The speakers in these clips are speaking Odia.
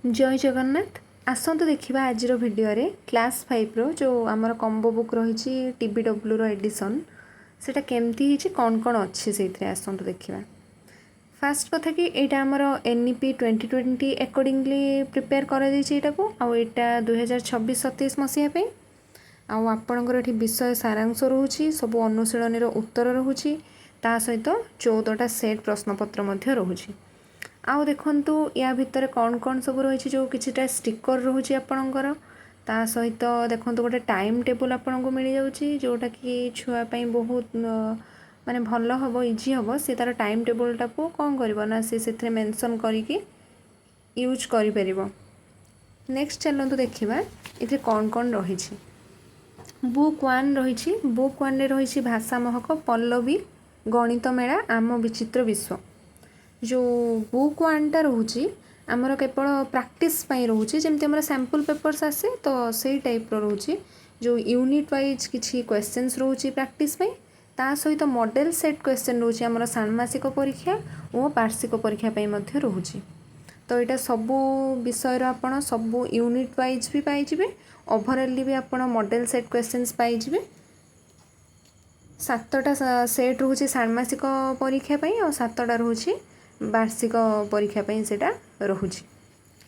ଜୟ ଜଗନ୍ନାଥ। ଆସନ୍ତୁ ଦେଖିବା ଆଜିର ଭିଡ଼ିଓରେ କ୍ଲାସ୍ ଫାଇଭ୍ର ଯେଉଁ ଆମର କମ୍ବୋ ବୁକ୍ ରହିଛି, ଟିବିଡବ୍ଲ୍ୟୁର ଏଡ଼ିସନ୍, ସେଇଟା କେମିତି ହେଇଛି, କ'ଣ କ'ଣ ଅଛି ସେଇଥିରେ, ଆସନ୍ତୁ ଦେଖିବା। ଫାର୍ଷ୍ଟ କଥା କି ଏଇଟା ଆମର NEP 2020 accordingly prepare କରାଯାଇଛି ଏଇଟାକୁ। ଆଉ ଏଇଟା 2026-27 ମସିହା ପାଇଁ। ଆଉ ଆପଣଙ୍କର ଏଠି ବିଷୟ ସାରାଂଶ ରହୁଛି, ସବୁ ଅନୁଶୀଳନୀର ଉତ୍ତର ରହୁଛି, ତା ସହିତ 14ଟା ସେଟ୍ ପ୍ରଶ୍ନପତ୍ର ମଧ୍ୟ ରହୁଛି। ଆଉ ଦେଖନ୍ତୁ, ୟା ଭିତରେ କ'ଣ କ'ଣ ସବୁ ରହିଛି। ଯେଉଁ କିଛିଟା ଷ୍ଟିକର୍ ରହୁଛି ଆପଣଙ୍କର, ତା ସହିତ ଦେଖନ୍ତୁ, ଗୋଟେ ଟାଇମ୍ ଟେବୁଲ୍ ଆପଣଙ୍କୁ ମିଳିଯାଉଛି, ଯେଉଁଟାକି ଛୁଆ ପାଇଁ ବହୁତ ମାନେ ଭଲ ହେବ, ଇଜି ହେବ। ସେ ତା'ର ଟାଇମ୍ ଟେବୁଲ୍ଟାକୁ କ'ଣ କରିବ ନା ସେ ସେଥିରେ ମେନସନ୍ କରିକି ୟୁଜ୍ କରିପାରିବ। ନେକ୍ସଟ ଚାଲନ୍ତୁ ଦେଖିବା ଏଥିରେ କ'ଣ କ'ଣ ରହିଛି। ବୁକ୍ ୱାନ୍ ରହିଛି। ବୁକ୍ ୱାନ୍ରେ ରହିଛି ଭାଷା ମହକ, ପଲ୍ଲବୀ, ଗଣିତ ମେଳା, ଆମ ବିଚିତ୍ର ବିଶ୍ୱ। ଯେଉଁ ବୁକ୍ ୱାନ୍ଟା ରହୁଛି, ଆମର କେବଳ ପ୍ରାକ୍ଟିସ୍ ପାଇଁ ରହୁଛି। ଯେମିତି ଆମର ସାମ୍ପଲ୍ ପେପର୍ସ ଆସେ ତ, ସେଇ ଟାଇପ୍ର ରହୁଛି। ଯେଉଁ ୟୁନିଟ୍ ୱାଇଜ୍ କିଛି କ୍ୱେଶ୍ଚନ୍ସ ରହୁଛି ପ୍ରାକ୍ଟିସ୍ ପାଇଁ, ତା ସହିତ ମଡ଼େଲ୍ ସେଟ୍ କ୍ୱେଶ୍ଚନ୍ ରହୁଛି। ଆମର ଷାଣ୍ମାସିକ ପରୀକ୍ଷା ଓ ବାର୍ଷିକ ପରୀକ୍ଷା ପାଇଁ ମଧ୍ୟ ରହୁଛି। ତ ଏଇଟା ସବୁ ବିଷୟର ଆପଣ ସବୁ ୟୁନିଟ୍ ୱାଇଜ୍ ବି ପାଇଯିବେ, ଓଭରାଲି ବି ଆପଣ ମଡ଼େଲ୍ ସେଟ୍ କ୍ୱେଶ୍ଚନ୍ସ ପାଇଯିବେ। ସାତଟା ସେଟ୍ ରହୁଛି ଷାଣ୍ମାସିକ ପରୀକ୍ଷା ପାଇଁ ଆଉ ସାତଟା ରହୁଛି ବାର୍ଷିକ ପରୀକ୍ଷା ପାଇଁ, ସେଇଟା ରହୁଛି।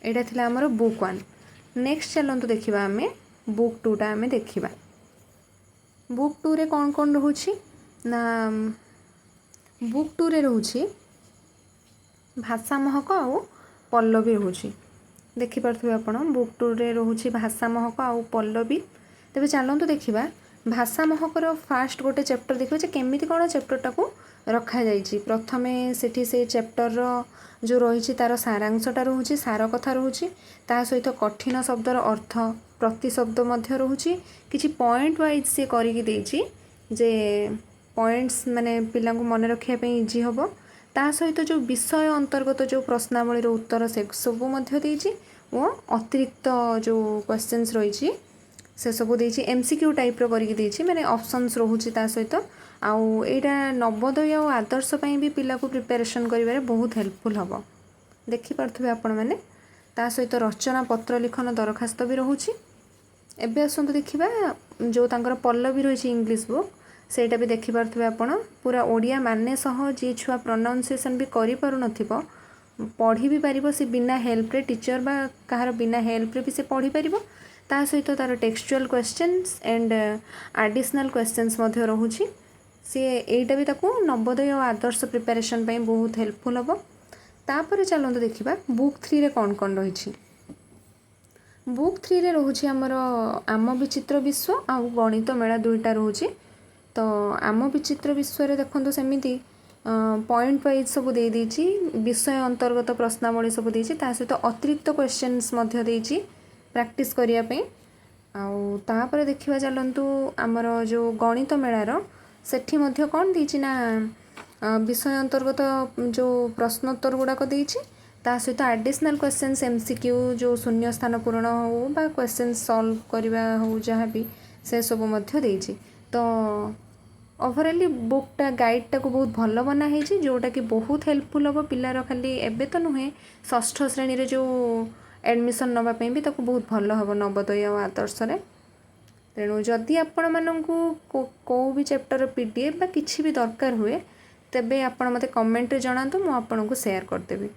ଏଇଟା ଥିଲା ଆମର ବୁକ୍ ୱାନ୍। ନେକ୍ସଟ ଚାଲନ୍ତୁ ଦେଖିବା ଆମେ ବୁକ୍ ଟୁଟା ଆମେ ଦେଖିବା। ବୁକ୍ ଟୁରେ କ'ଣ କ'ଣ ରହୁଛି ନା, ବୁକ୍ ଟୁରେ ରହୁଛି ଭାଷା ମହକ ଆଉ ପଲ୍ଲବୀ ରହୁଛି। ଦେଖିପାରୁଥିବେ ଆପଣ, ବୁକ୍ ଟୁରେ ରହୁଛି ଭାଷା ମହକ ଆଉ ପଲ୍ଲବୀ। ତେବେ ଚାଲନ୍ତୁ ଦେଖିବା ଭାଷା ମହକର ଫାଷ୍ଟ ଗୋଟେ ଚାପ୍ଟର ଦେଖିବା ଯେ କେମିତି କ'ଣ ଚାପ୍ଟରଟାକୁ ରଖାଯାଇଛି। ପ୍ରଥମେ ସେଠି ସେ ଚାପ୍ଟରର ଯେଉଁ ରହିଛି, ତା'ର ସାରାଂଶଟା ରହୁଛି, ସାର କଥା ରହୁଛି। ତା ସହିତ କଠିନ ଶବ୍ଦର ଅର୍ଥ, ପ୍ରତିଶବ୍ଦ ମଧ୍ୟ ରହୁଛି। କିଛି ପଏଣ୍ଟ ୱାଇଜ୍ ସିଏ କରିକି ଦେଇଛି ଯେ ପଏଣ୍ଟସ୍ ମାନେ ପିଲାଙ୍କୁ ମନେ ରଖିବା ପାଇଁ ଇଜି ହେବ। ତା ସହିତ ଯେଉଁ ବିଷୟ ଅନ୍ତର୍ଗତ ଯେଉଁ ପ୍ରଶ୍ନାବଳୀର ଉତ୍ତର, ସେ ସବୁ ମଧ୍ୟ ଦେଇଛି ଓ ଅତିରିକ୍ତ ଯେଉଁ କ୍ୱେଶ୍ଚନ୍ସ ରହିଛି, ସେସବୁ ଦେଇଛି। ଏମ୍ସିକ୍ୟୁ ଟାଇପ୍ର କରିକି ଦେଇଛି, ମାନେ ଅପସନ୍ସ ରହୁଛି ତା ସହିତ। ଆଉ ଏଇଟା ନବୋଦୟ ଆଉ ଆଦର୍ଶ ପାଇଁ ବି ପିଲାକୁ ପ୍ରିପାରେସନ୍ କରିବାରେ ବହୁତ ହେଲ୍ପଫୁଲ୍ ହେବ। ଦେଖିପାରୁଥିବେ ଆପଣମାନେ। ତା ସହିତ ରଚନା, ପତ୍ର ଲିଖନ, ଦରଖାସ୍ତ ବି ରହୁଛି। ଏବେ ଆସନ୍ତୁ ଦେଖିବା ଯେଉଁ ତାଙ୍କର ପଲ୍ଲବୀ ରହିଛି ଇଂଲିଶ ବୁକ୍, ସେଇଟା ବି ଦେଖିପାରୁଥିବେ ଆପଣ। ପୁରା ଓଡ଼ିଆ ମାନେ ସହ ଯିଏ ଛୁଆ ପ୍ରନାଉନ୍ସିଏସନ୍ ବି କରିପାରୁନଥିବ, ପଢ଼ି ବି ପାରିବ ସେ ବିନା ହେଲ୍ପରେ, ଟିଚର୍ ବା କାହାର ବିନା ହେଲ୍ପରେ ବି ସେ ପଢ଼ିପାରିବ। ତା ସହିତ ତା'ର textual questions and additional questions ମଧ୍ୟ ରହୁଛି। ସିଏ ଏଇଟା ବି ତାକୁ ନବୋଦୟ ଓ ଆଦର୍ଶ ପ୍ରିପାରେସନ୍ ପାଇଁ ବହୁତ ହେଲ୍ପଫୁଲ୍ ହେବ। ତାପରେ ଚାଲନ୍ତୁ ଦେଖିବା ବୁକ୍ ଥ୍ରୀରେ କ'ଣ କ'ଣ ରହିଛି। ବୁକ୍ ଥ୍ରୀରେ ରହୁଛି ଆମର ଆମ ବିଚିତ୍ର ବିଶ୍ୱ ଆଉ ଗଣିତ ମେଳା, ଦୁଇଟା ରହୁଛି। ତ ଆମ ବିଚିତ୍ର ବିଶ୍ୱରେ ଦେଖନ୍ତୁ, ସେମିତି ପଏଣ୍ଟ ୱାଇଜ୍ ସବୁ ଦେଇଦେଇଛି, ବିଷୟ ଅନ୍ତର୍ଗତ ପ୍ରଶ୍ନାବଳୀ ସବୁ ଦେଇଛି, ତା ସହିତ ଅତିରିକ୍ତ କ୍ୱେଶ୍ଚନ୍ସ ମଧ୍ୟ ଦେଇଛି ପ୍ରାକ୍ଟିସ୍ କରିବା ପାଇଁ। ଆଉ ତାପରେ ଦେଖିବା ଚାଲନ୍ତୁ ଆମର ଯେଉଁ ଗଣିତ ମେଳାର, ସେଠି ମଧ୍ୟ କ'ଣ ଦେଇଛି ନା ବିଷୟ ଅନ୍ତର୍ଗତ ଯେଉଁ ପ୍ରଶ୍ନୋତ୍ତର ଗୁଡ଼ାକ ଦେଇଛି, ତା ସହିତ ଆଡ଼ିସନାଲ୍ କ୍ୱେଶ୍ଚନ୍ସ, ଏମ୍ସିକ୍ୟୁ, ଯେଉଁ ଶୂନ୍ୟ ସ୍ଥାନ ପୂରଣ ହେଉ ବା କ୍ୱେଶ୍ଚନ୍ସ ସଲ୍ଭ କରିବା ହେଉ, ଯାହା ବି ସେସବୁ ମଧ୍ୟ ଦେଇଛି। ତ ଓଭରାଲି ବୁକ୍ଟା, ଗାଇଡ଼ଟାକୁ ବହୁତ ଭଲ ବନା ହେଇଛି, ଯେଉଁଟାକି ବହୁତ ହେଲ୍ପଫୁଲ୍ ହେବ ପିଲାର। ଖାଲି ଏବେ ତ ନୁହେଁ, ଷଷ୍ଠ ଶ୍ରେଣୀରେ ଯେଉଁ ଆଡ଼ମିସନ୍ ନେବା ପାଇଁ ବି ତାକୁ ବହୁତ ଭଲ ହେବ ନବୋଦୟ ଆଉ ଆଦର୍ଶରେ। ତେଣୁ ଯଦି ଆପଣମାନଙ୍କୁ କେଉଁ ବି ଚାପ୍ଟର ପିଡିଏଫ୍ ବା କିଛି ବି ଦରକାର ହୁଏ, ତେବେ ଆପଣ ମୋତେ କମେଣ୍ଟରେ ଜଣାନ୍ତୁ, ମୁଁ ଆପଣଙ୍କୁ ସେୟାର କରିଦେବି।